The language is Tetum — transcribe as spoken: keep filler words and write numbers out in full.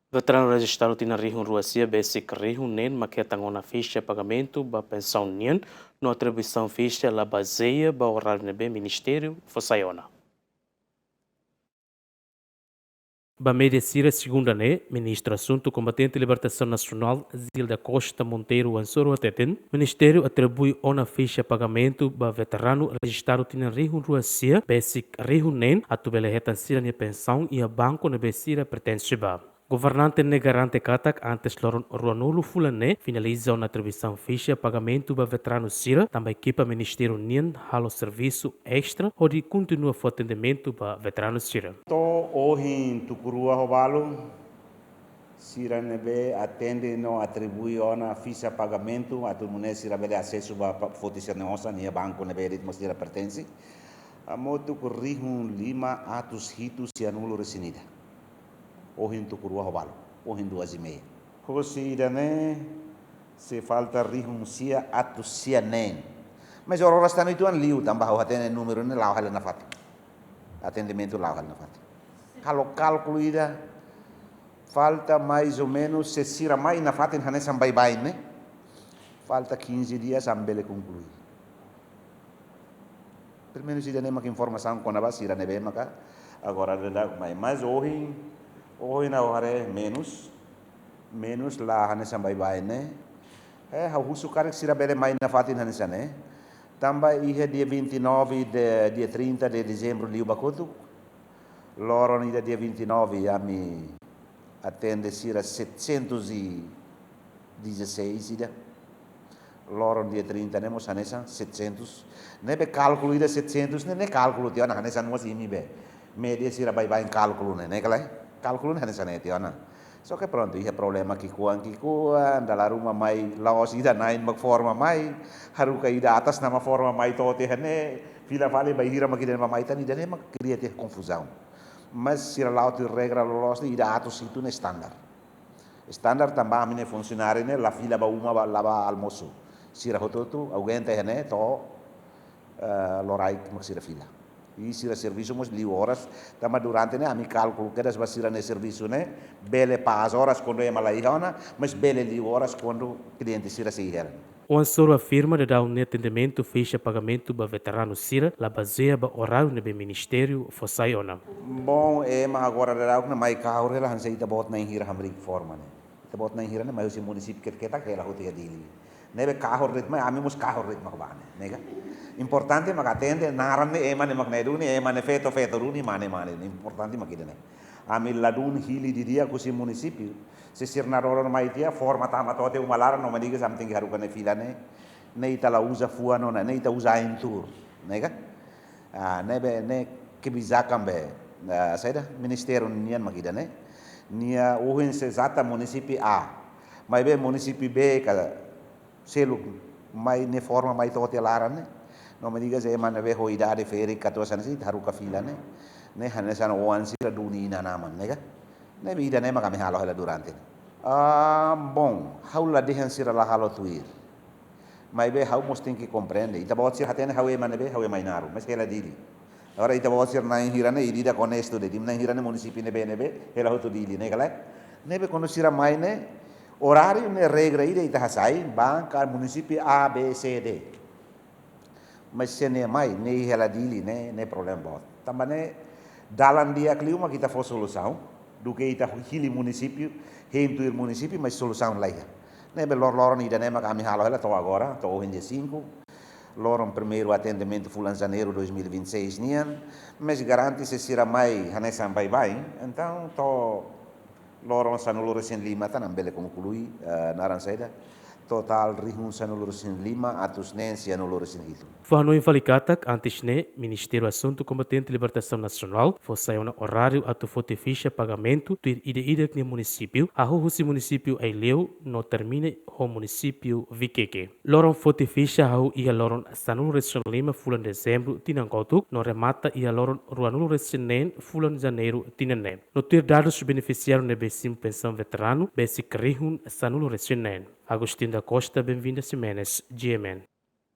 Veteranu rejistadu tinan rihun rua sia besik rihun neen mak hetan ona fixa pagamentu ba pensaun nian, no atribuisaun fixa la bazeia ba oráriu ne'ebé Ministériu fó sai ona. Ba média sira, segunda ne'e, Ministru Asuntu Kombatente Libertasaun Nasionál, Zilda Costa Monteiro, oan soru hateten, Ministériu atribui ona fixa pagamentu ba veteranu rejistadu tinan rihun rua sia besik rihun neen atu bele hetan sira-nia pensaun iha banku ne'ebé sira pertense ba. Governante ne'e garante katak antes loron ruanulu fulan ne'e finaliza ona atribuisaun fixa pagamentu ba veteranu sira, tanba ekipa ministériu nian halo servisu estra hodi kontinua fó atendimentu ba veteranu sira. To'o ohin tuku rua ho balu, sira ne'ebé atende no atribui ona fixa pagamentu atu nune'e sira bele asesu ba pa-, foti sira-nia osan iha banku ne'ebé ritmo sira pertense, hamutuk rihun lima atus hitu sianulu resin ida. Ohin tuku rua ho balu, ohin duas e meia. Husi ida-ne'e sei falta rihun sia atus sia neen. Mas oras tan itu an liu tanba ha'u hatene númeru ne'e la'o hela nafatin. Atendimentu la'o hela nafatin. Halo kálkulu ida, falta mais ou menus, se sira mai nafatin hanesan baibain ne'e, falta quinze dias ami bele konklui. Pelumenus ida-ne'e mak informasaun kona-ba sira ne'ebé maka agora daudaun mai. Mas ohin, ohin ha'u haree menus, menus la hanesan baibain ne'e. Eh, ha'u husu karik sira bele mai nafatin hanesan ne'e. Tanba iha dia vinte e nove de, dia trinta de dezembro liu ba kotuk. Loron ida dia vinte e nove ami atende sira setecentos e dezasseis ida. Loron dia trinta ne'e mós hanesan setecentos. Ne'ebé kálkulu ida setecentos ne'e, ne'e kálkulu tiha ona hanesan mós imi be. Média sira baibain kálkulu ne'e, ne'e ka lae? Kálkulu ne'e hanesan ne'e tiha ona. Só que pronto, iha problema ki'ikoan, ki'ikoan, dala ruma mai la'ós ida-na'in mak forma mai, haruka ida atas nama forma mai to'o tiha ne'e, fila fali bainhira mak ida-ne'e mak mai tan ida-ne'e mak kria tiha konfuzaun. Mas sira la'o tuir regra loloos ne'e ida atus hitu ne'e standar. Standar tanba ami-nia funsionáriu ne'e la fila ba uma ba, la ba almosu. Sira hotu-hotu aguenta iha ne'e to'o, eh, loraik mak sira fila. I sira servisu mós liu oras, tanba durante ne'e ami kálkulu kedas ba sira-nia servisu ne'e, bele pas oras kuandu ema la iha ona, mas bele liu oras kuandu kliente sira sei iha hela. Oan soru afirma daudaun ne'e atendimentu fixa pagamentu ba veteranu sira la bazeia ba oráriu ne'ebé ministériu fó sai ona. Bom, ema agora daudaun ne'e mai kahur hela hanesan ita-boot na'in hira hamriik forma ne'e. Ita-boot na'in hira ne'e mai husi munisípiu ketak-ketak hela hotu iha Dili. Ne'ebé kahur de'it mai, ami mós kahur de'it mak bá ne'e, ne'e ka? Importante mak atende, naran ne'e ema ne'e mak ne'e duni, ema ne'e feto-feto duni, mane-mane. Importante mak ida-ne'e. Ami ladún hili didi'ak husi munisípiu. Se sira naroron mai tiha, forma tama to'o tiha uma laran, no manigas ami tenke haruka ne'e fila ne'e. Ne'e ita la uza fuan ona, ne'e ita uza ain tuur, ne'e ka? Ah, ne'ebé ne'e kebijakan be, ah, saida, ministériu nian mak ida-ne'e. Nia ohin sei jata munisípiu A. Maibé munisípiu B ka seluk mai ne'e forma mai to'o tiha laran ne'e. No manigas ema ne'ebé ho idade ferik katuas hanesan ne'e, ita haruka fila ne'e. Ne'e hanesan oan sira duni inan-aman, ne'e ka? Ne'ebé ida-ne'e mak ami halo hela durante ne'e. Ah, bom, ha'u la dehan sira la halo tuir. Maibé ha'u mós tenke komprende. Ita-boot sira hatene ha'u ema ne'ebé, ha'u ema Ainaro, mas hela Dili. Agora ita-boot sira na'in hira ne'e, ida-idak onestu de'it, na'in hira ne'e munisípiu ne'ebé-ne'ebé, hela hotu Dili, ne'e ka lae? Ne'ebé kuandu sira mai ne'e, oráriu ne'e regra ida ita hasai, ba ka munisípiu A, B, C, D. Mas se ne'e mai, ne'e hela Dili, ne'e, ne'e problema boot. Tanba ne'e, dalan di'ak liu mak ita fó solusaun, duké ita hili munisípiu, hein tuir munisípiu, mas solusaun la iha. Ne'ebé lor-, loron ida-ne'e mak ami halo hela to'o agora, to'o ohin dia cinco. Loron primeiru atendimentu fulan Janeiru dois mil e vinte e seis nian, mas garante se sira mai hanesan baibain, entaun to'o loron sanulu resin lima tan ami bele konklui, eh, naran saida, totál rihun sanulu resin lima atus neen sianulu resin hitu. Fó-hanoin fali katak, antes ne'e, Ministériu Asuntu Kombatente Libertasaun Nasionál fó sai ona oráriu atu foti fixa pagamentu tuir ida-idak nia munisípiu, hahú husi munisípiu Aileu, no termina ho munisípiu Vikeke. Loron foti fixa hahú iha loron sanulu resin lima fulan Dezembru tinan kotuk, no remata iha loron ruanulu resin neen fulan Janeiru tinan ne'e. No tuir dadus benefisiáriu ne'ebé simu pensaun veteranu, besik rihun sanulu resin neen. Agostinho da Costa, Benvinda Ximenes, G M N.